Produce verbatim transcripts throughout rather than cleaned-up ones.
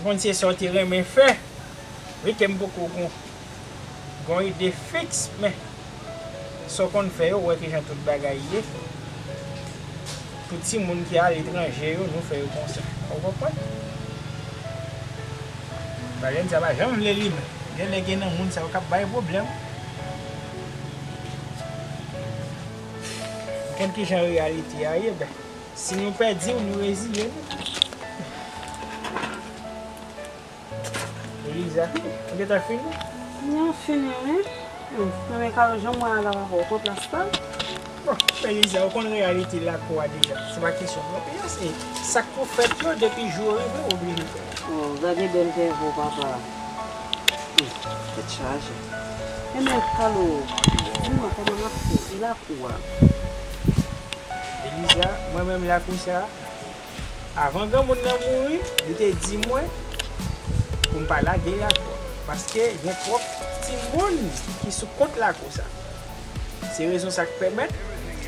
Konn se sa w te renmen fè. Wi, ke m poko gon, gon ide fiks, men sa w konn fè yo, w wè kijan tout bagay ye. Pou timoun ki aletranje yo, nou fè yo konsa. Ou konprann? Bagay sa pa janm vle li menm. Gen lè gen nan moun sa yo k ap bay pwoblèm. Ou konn kijan reyalite a ye, ben, si nou pèdi w, nou reziye nou. Eliza, ou gentan fini? Mwen fini, wi. Hmm, men Kalo, jan mwen al la, papa, ou pran plas pa? Bon, Eliza, ou konn reyalite lakou a deja. Se pa kesyon non, piyase. Sa k pou fèt yo, depi jou yo rive, ou oblije fè. Oh, gade bèl vèvo, papa. Hmm, tèt chaje. Enben, Kalo, di mwen kòman n ap fè? E lakou a? Eliza, mwen menm lakou sa, avan granmoun nan mouri, li te di mwen pou m pa lage lakou a, paske gen twòp timoun ki sou kont lakou sa. Se rezon sa k pèmèt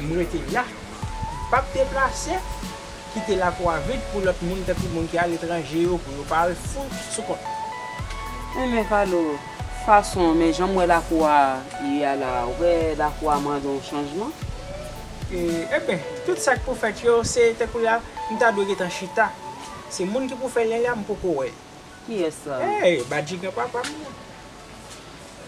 m rete la. M p ap deplase, kite lakou a vid pou lòt moun, tankou moun ki aletranje yo, pou yo pa al fou sou kont mwen. Enben, Kalo, fason, men jan m wè lakou a ye a la, ou wè lakou a mande yon chanjman? E, enben, tout sa k pou fèt yo, se tankou la, m ta dwe gentan chita. Se moun ki pou fè l la, m poko wè l. Kiyès sa? Ey, Badjigan papa m nan.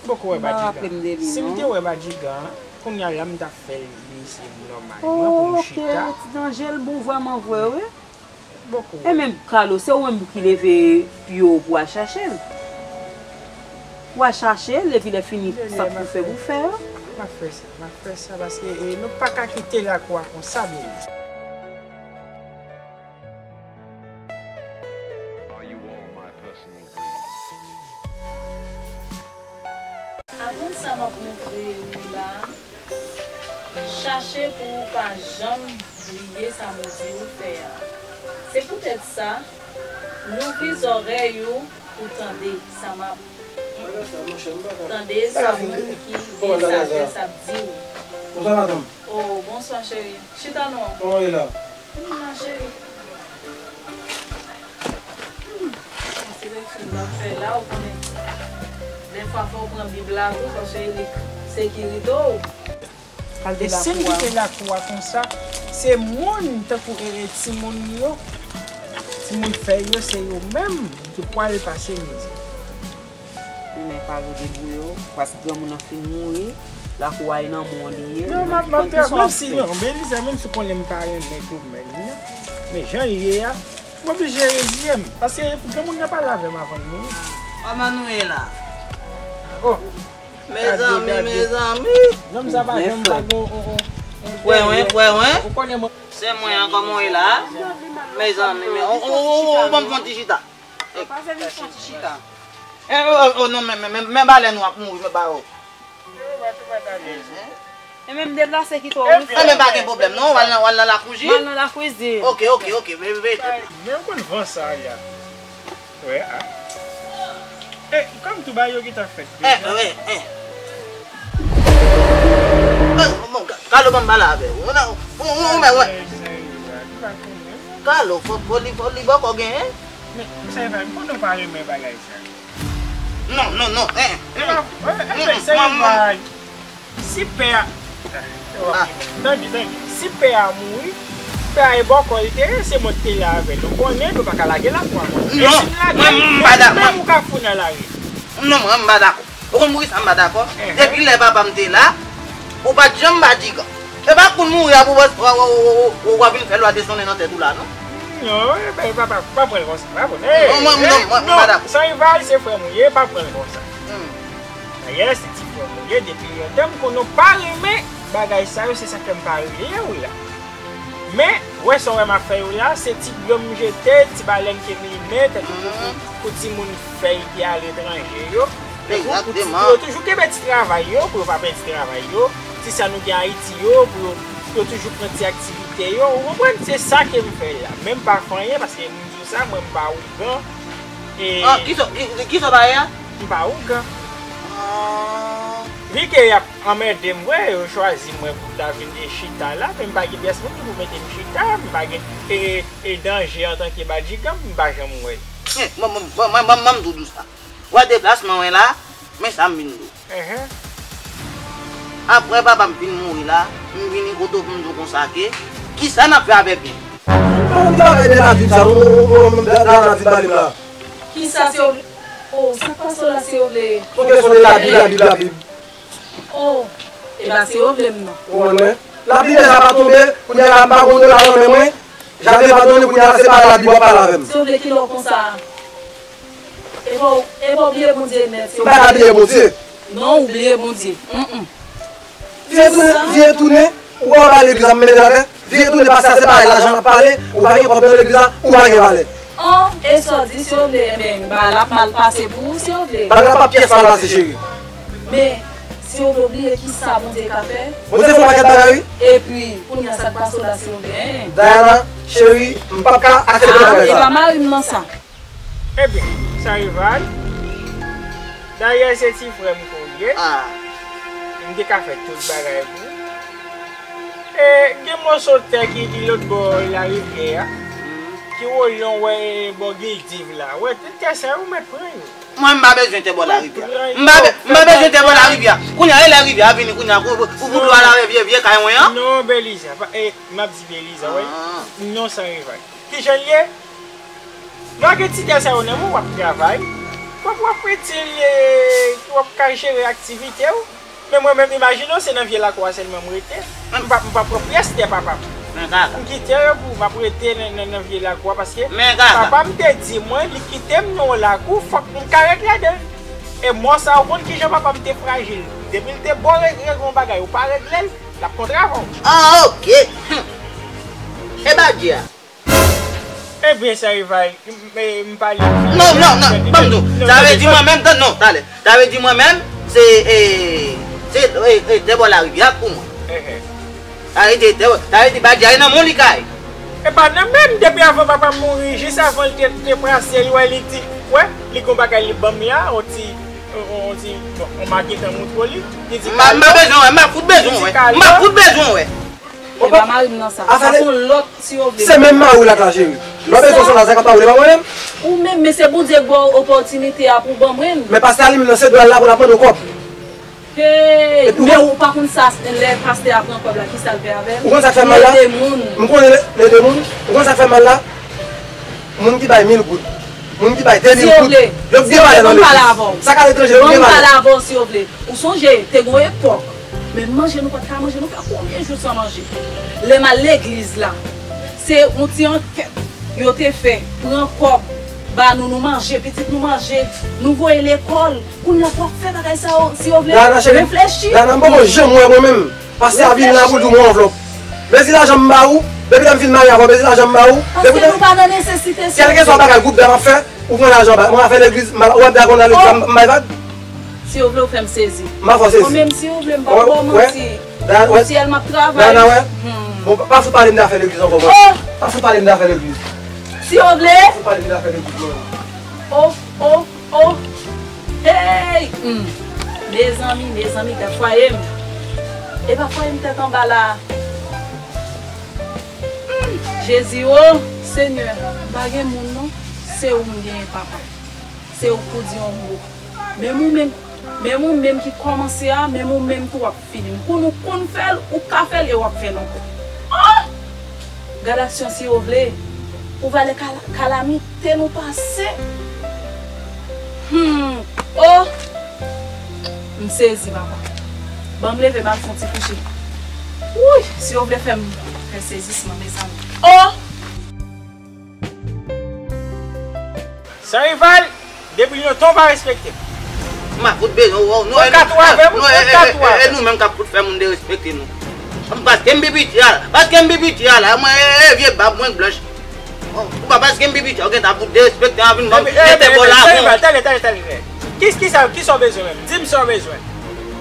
M poko wè Badjigan. M pa raple m de li non. Si m te wè Badjigan, kounye a la m t ap fè l vini isit nòmalman pou m chita. Oh, ok, ti danje l bon vrèman vre, wi. M poko wè. E menm Kalo, se ou menm ki leve pye w pou w al chache l. W al chache l, epi lè fini, sa k pou fè pou fè yo. M ap fè sa, m ap fè sa, paske, e, nou pa ka kite lakou a konsa, Beni. Aprann sa m ap montre ou la, chache pou ou pa janm bliye sa m di ou fè a. Se poutèt sa, louvri zòrèy ou pou tande sa m ap, tande sa moun ki gen sajès ap di ou. Bonswa, madanm. Oh, bonswa, cheri. Chita non. Kòman w ye la? M la, cheri. Hmm. Sa se leksyon m ap fè la, ou konnen. Dèfwa, fò w pran Bib la tou, paske li sekirite w. E si m kite lakou a konsa, se moun tankou, e, e, timoun yo, timoun fèy yo, se yo menm ki pral pase mizè. Ou men Kalo, debouye w, paske granmoun nan fin mouri, lakou a e nan men w li ye. Non, m ap, m ap travay, menm si, non, Beliza, menm si w konnen m pa renmen goumen li, non. Men jan l ye a, m oblije reziye m, paske granmoun nan pale avè m avan l mouri. Kòman nou ye la? Oh. Mezanmi, mezanmi. Nonm sa pa janm pa gen yon, yon, yon, yon dèyè. Pwen, pwen, pwen. Ou konnen mwen. Se mwen an, kòman w ye la? Mezanmi, men, ou, ou, ou, ou ban m fè yon ti chita. Pase vin fè yon ti chita. Eh, oh, oh, non, men, men, men, men balèn w ap mouri, men ba yo. E menm deplase kite w wi. Eh, men pa gen pwoblèm, non, w al nan, w al nan lakwizin. M al nan lakwizin. Ok, ok, ok, veye, veye tèt ou. Men w konn van sa a. Wè a. Eh, kòm tou bagay yo gentan fèt deja. Eh, eh, eh. Eh, bon, bon, Ka-, Kalo ban m pale avè w. Ou nan, ou, ou, ou, men, wè. Kalo, fò, fò li, fò li bòkò genyen. Men, sa e pa, m konnen w pa renmen bagay sa. Non, non, non, eh, eh. E pa, eh, eh, sa e pa. Si pè a, tande, tande. Si pè a mouri, pè a e bòkò l te ye, se mwen ki te la avè l. Ou konnen, nou pa ka lage lakou a konsa. E si m lage l, menm, menm ou ka fou nan lari. Non, mwen, m pa dakò. Ou konn poukisa m pa dakò? Depi lè papa m te la, ou pa t janm Badjigan. E pa kou l mouri a pou w, w, w, w ap vin fè lwa desonnen nan tèt ou la, non? Non, e pa, e pa, pa, pa pran l konsa, pa pran l. Non, mwen, non, mwen, mwen pa dakò. Sanrival se frè m ou ye, pa pran l konsa. Dayè, se ti frè m ou ye, depi lontan m konnen w pa renmen bagay sa yo, se sa k fè m pa rele w la. Men, wè sa w wè m ap fè yo la, se ti granm jete, ti balèn ke m limen, tankou pou, pou timoun fèy ki aletranje yo. Pou, pou ti, pou yo toujou kenbe ti travay yo, pou yo pa pèdi travay yo. Ti sa nou gen Ayiti yo, pou yo, pou yo toujou pran ti aktivite yo. Ou konprann? Se sa ke m fè la. Men m pa fè anyen, paske m di w sa, mwen m pa ougan. E ah, kisa, ki, kisa w pa ye a? M pa ougan. Ah. Vi ke y ap anmède m vre, yo chwazi mwen pou m ta vin chita la, men m pa gen pyès moun ki pou mete m chita, m pa gen, e, e, e danje antanke Badjigan, m pa janm wè l. Men, mwen, mwen, mwen, mwen, mwen, m tou di w sa. Wè deplasman w la, men sa m vin di w. Enhen. Apre papa m fin mouri la, m vini kote w pou m di w konsa ke, kisa n ap fè avèk li? Bon, m pa vle de Labib sa, non, non, non, non, la, la, Labib pale m la. Kisa se w vle? Oh, sa k pase w la se w vle? Son kesyon de Labib, Labib, Labib. Oh, e pa se w vle m non. Ou konnen? Labib sa pa tonbe, kounye a la m pa gon dola nan men mwen. Jave pa donnen, kounye a la se pa Labib w ap pale avè m. Se w vle kilè w konsa? E pa w, e pa w bliye Bondye nèt, se w. M pa ka bliye Bondye. Non, ou bliye Bondye. Mm, mm. Vire tounen, vire tounen, ou pa w pa legliz la, m mete atè. Vire tounen, paske sa se bagay lajan n ap pale, ou pa gen kòb nan legliz la, ou pa gen valè. An, e sa w di, si w vle, ebyen, bagay la ap mal pase pou ou, si w vle. Bagay la p ap pyès mal pase, cheri. Men, si w vle, w bliye kisa Bondye ka fè. Bondye fè yon pakèt bagay, wi. Epi, kounye a sa k pase w la, si w vle, en. Diana, cheri, m p ap ka aksepte bagay sa. Ah, e pa mari m nan sa. Ebyen, Sanrival, dayè se ti frè m ke w ye. Ah. M te ka fè tout bagay pou ou. E gen moso tè ki, ki lòt bò larivyè a, ki wole w wè bò Gildiv la. Wè, tè sa yo mèt pran yo. Mwen, m pa bezwen tè bò larivyè a. M pa be-, m pa bezwen tè bò larivyè a. Kounye a, e lè rivyè a vini, kounye a, pou, pou, pou dlo a lave vye, vye kay mwen an. Non, Beliza, pa, e, m ap di Beliza, wi. Ah. Non, Sanrival. Kijan l ye? W a gen ti tè sa yo nan men w, w ap travay. W ap, w ap itil, e, w ap ka jere aktivite w. Men mwen menm, imajine w, se nan vye lakou a sèlman m rete. M p ap, m p ap pran pyès tè papa m. Men kaka. M kite yo pou m ap rete nan, nan, nan vye lakou a, paske papa m te di mwen, li kite m nan yon lakou, fòk m ka ret ladan l. E mò sa, ou konn kijan papa m te frajil. Depi l te ba w re-, regle yon bagay, ou pa regle l, l ap kontre avè w. Ah, ok. Hmm. E badji a? Ebyen, Sanrival, m, m, m pale. Non, non, non, ban m di w. Sa vle di mwen menm, tann non, talè. Sa vle di mwen menm, se, e, se, e, e, tè bò larivyè a pou mwen. Enhen. Sa vle di, tè, sa vle di, badji a nan men w li ka ye. E pa nan men m, depi avan papa m mouri, jis avan l te, te pase, l wè li di, wè, li gon bagay li ban m la, on ti, on, on ti, bon, on magentan moutre w li. Li di, m pa, m pa bezwen wè, m pa fout bezwen wè. M pa fout bezwen wè. E pa mari m nan sa. Sa se yon lòt, si w vle. Se menm mari w la ka jere. Lè w bezwen sou lajan, ka pa w vle pa mwen menm. Ou menm, men se Bondye k ba w opòtinite a pou w ban mwen. Men pastè a li menm nan se dwa l la pou l ap mande w kòb. Hey, men ou pa konn sa, lè pastè a pran kòb la, kisa l fè avè l? Ou konn sa k fè m mal la? L ede moun. M konnen l ede moun. Ou konn sa k fè m mal la? Moun ki bay mil goud. Moun ki bay de mil goud. Yo gen valè nan legliz. Sa k aletranje, yo gen valè. Ban m pale avè w, si w vle. Ou sonje, te gon epòk, menm manje nou pa t ka manje, nou fè konbyen jou san manje? Lè m al legliz la, se yon ti ankèt yo te fè, pran kòb, ba nou, nou manje, pitit nou manje, nou voye lekòl. Kounye a w ap fè bagay sa yo, si w vle, reflechi. Dana, cheri, Dana, m poko janm wè mwen menm. Pastè a vin la pou l di w mwen anvlòp. Mezi lajan m ba ou, depi lè m fin marye avè w, mezi lajan m ba ou. Paske nou pa nan nesesite, si w vle. Kèlkeswa bagay gwoup dam ap fè, ou pran lajan ba. Mwen afè legliz, m al, ou wè dagon nan legliz, m bay vag. Si w vle, w fè m sezi. M pa fè w sezi. Mwen menm, si w vle, m p ap ba w manti. Ou syèl m ap travay. Dana, wè. Bon, pa, pa fout pale m de afè legliz ankò, mwen. Pa fout pale m de afè legliz. Si w vle. Pa fout pale m de afè legliz, mwen. Oh, oh, oh. Hey! Hmm. Mezanmi, mezanmi, gad fwaye m. E pa fwaye m tèt anba la. Hmm. Jezi, oh, Senyè, m pa gen moun non. Se ou m genyen, papa. Se ou k pou di yon mo. Menm ou menm, menm ou menm ki kòmanse a, menm ou menm tou w ap fini. M konn ou konn fè l, ou ka fè l e w ap fè l ankò. Oh! Gad aksyon si w vle. Ou va lè kala-, kalamite nou pase. Hmm. Oh! M sezi, papa. Ban m leve, m al fè yon ti kouche. Wouy! Si w vle fè m fè sezisman, mezanmi. Oh! Sanrival, depi lontan w pa respekte m. M pa fout bezwen w, nou, e nou, e, e, e, e nou menm k ap fout fè moun derespekte nou. Paske m pi piti a la, paske m pi piti a la, mwen, e, e, vye bab mwen k blanch. Bon, ou pa paske m pi piti a, ou gentan ap fout derespekte m, ap vin ban m mete bò la. Sanrival, tande, tande, tande. Ki, ki sa, ki sa w bezwen menm? Di m sa w bezwen.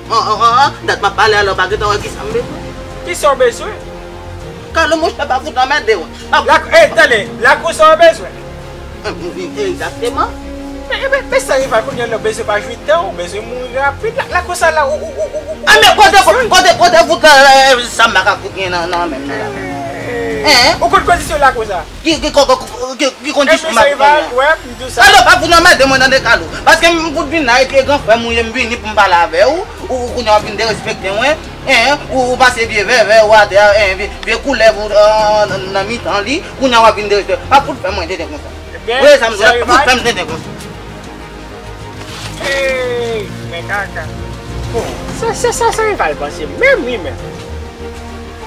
An, an, an, an, dat m ap pale a la, w pa gentan wè kisa m bezwen. Kisa w bezwen? Kalo monchè, pa fout anmède w. Lak-, e, tande, lakou sa w bezwen. Egzakteman. Men, men, men Sanrival, kounye a la w bezwen pa jwi tan, w bezwen mouri rapid. La, lakou sa la, ou, ou, ou, ou, ou. A, men kote, kote, kote, kote fout la, e, sa m pa ka fout gen nan, nan men m nan la. Hein? Ou konn kondisyon la konsa? Ki, ki, ki, ki, ki kondisyon m ap pran? Wè, m di w sa. Kalo, pa fout anmède mwen tande, Kalo. Paske m fout vin la, e gran frè m ou ye, m vini pou m pale avè w. Ou, ou kounye a w ap vin derespekte mwen. Hein? Ou, ou pase vye vèvè ou atè a, hein, vye, vye koulèv ou, euh, nan, nan mitan li. Kounye a w ap vin derespekte. Pa fout fè mwen tenten konsa. Ebyen, ou wè sa m di w la, pa fout fè m tenten konsa. Hey, men kaka. Bon, se, se sa Sanrival panse menm wi menm.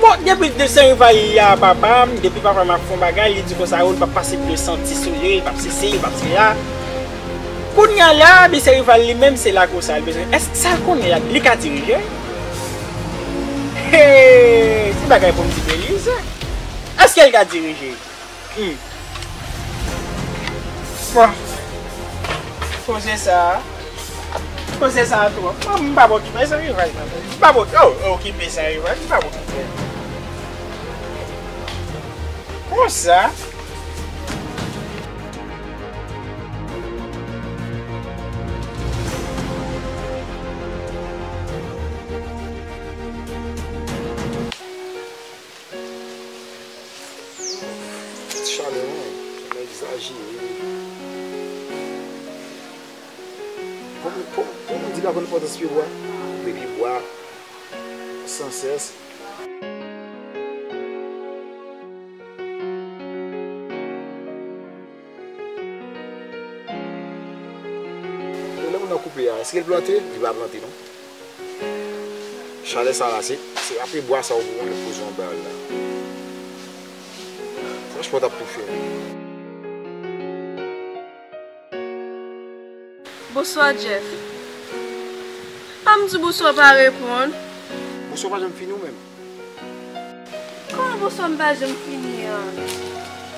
Bon, depi de Sanrival li a papa m, depi papa m ap fè yon bagay, li di konsa yo, li p ap pase de santi sou li, li p ap sesi, li p ap sela. Kounye a la, men Sanrival li menm, se lakou sa l bezwen. Èske sa l konnen la, li ka dirije? Hey, se bagay pou m di Belize. Èske l ka dirije? Hmm. Bon. Koze sa a. Koze sa a twòp. Mwen, m pa pou okipe sa rivaj nan. M pa pou, oh, okipe sa rivaj. M pa pou okipe. Konsa. Chalè, wi. Chalè egzajere. Pou, pou, pou moun di pa konn enpòtans pyebwa, koupe pyebwa, san sès. Lè moun nan koupe a, èske l plante? Li pa plante, non. Chalè sa la, se, se apre bwa sa ou pou konnen poze anba l la. Franchman, w t ap toufe. Bonswa, Jeff. Pa m di w bonswa, w pa reponn. Bonswa pa janm fini ou menm. Kòman bonswa m pa janm fini an?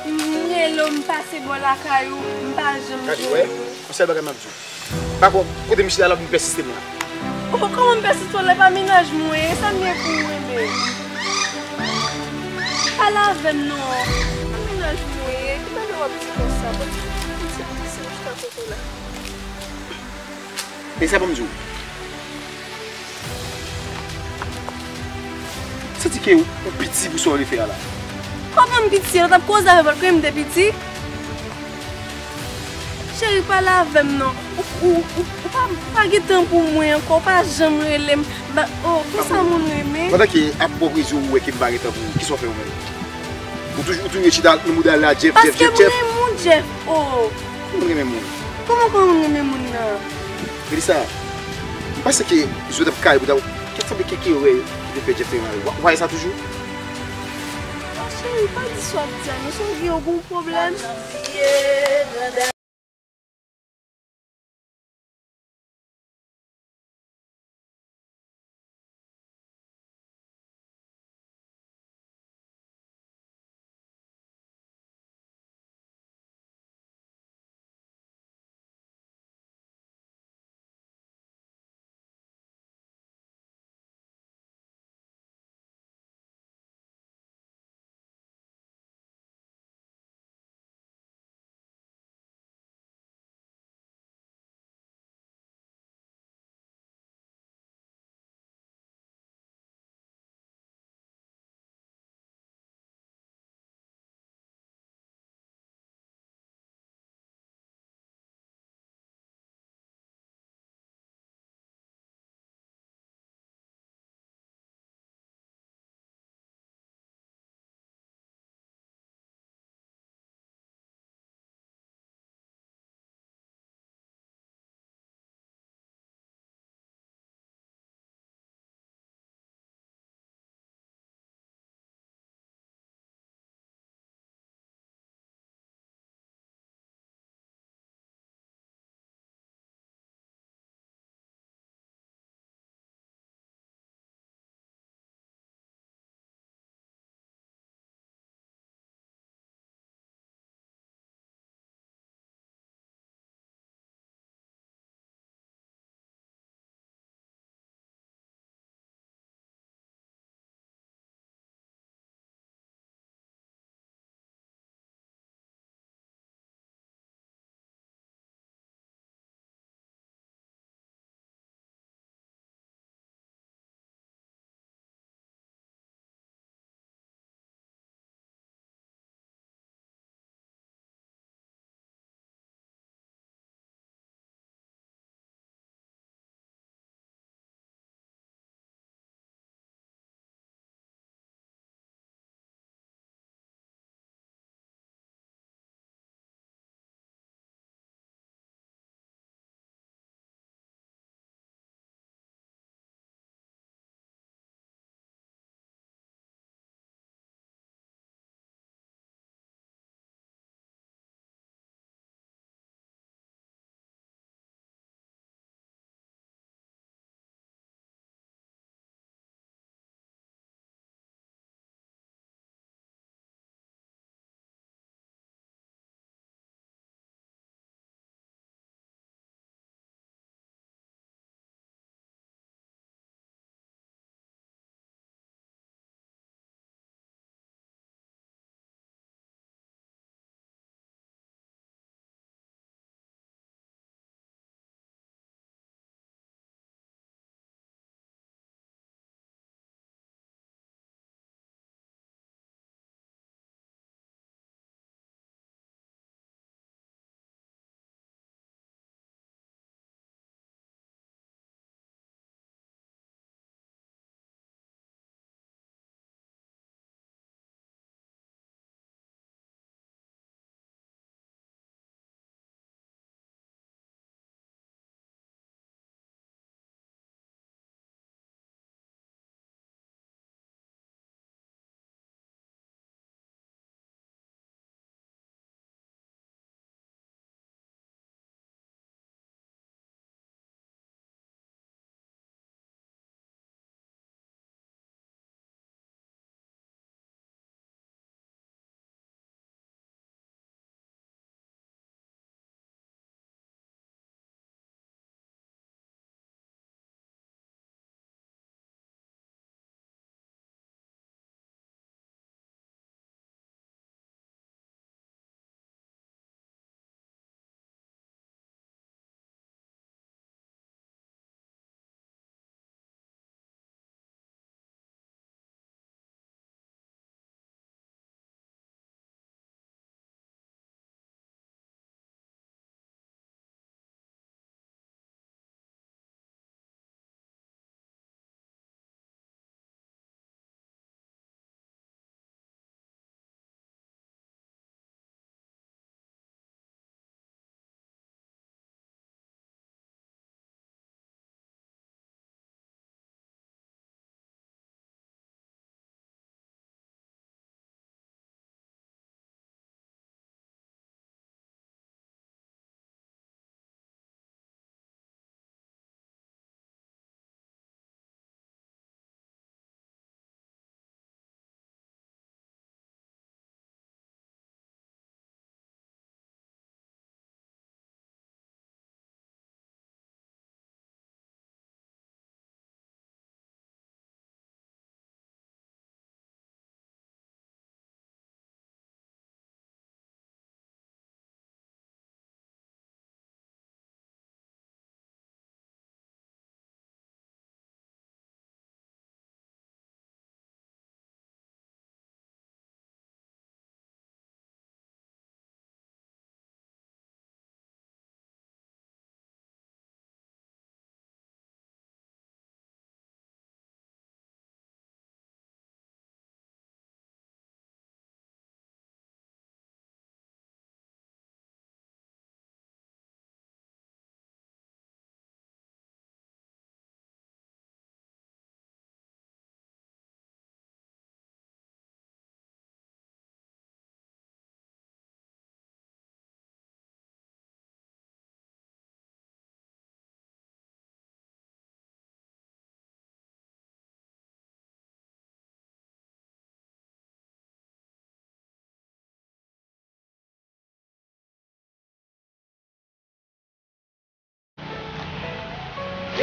M rele w, m pase bò lakay ou, m pa janm jwenn ou. Gade, wè, yon sèl bagay m ap di w. Pa kwè, kote m chita la, pou m pèsiste m la. Oh, kòman m pèsiste w la, e pa mennaj mwen ye, sa m gen pou ou, enben? Pale avè m non. E pa mennaj mwen ye, ki bagay w ap di konsa? Bon, m ti, m ti, m ti chita kote w la. E sa ban m di w. Santi ke ou, ou piti pou sa w vle fè a la. Kòman m piti? Ou t ap koze avè m, ou pa t konnen m te piti? Cheri, pale avè m non. Ou, ou, ou, ou pa, ou pa gen tan pou mwen ankò, ou pa janm rele m. Ba, oh, konsa moun renmen. Pandan ke ap ba w rezon, ou wè ke m pa gen tan pou ou, kisa w fè ou menm? Ou toujou, ou toujou chita nan mouda la, Jeff, Jeff, Jeff, Jeff. Paske m renmen w, Jeff, oh. Kòman renmen moun? Kòman, kòman moun renmen moun nan? Melissa, m panse ke zye w t ap kale pou ta, kèk sanble kèk erè ki te fè Jeff te renmen avè w. Ou pa wè sa toujou? Oh, cheri, pa di sa w ap di a non, si w gen yon gwo pwoblèm.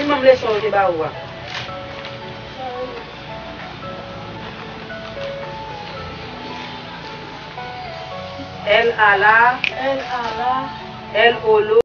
Menm leson yo te ba ou a. L ala, L ala, L olo.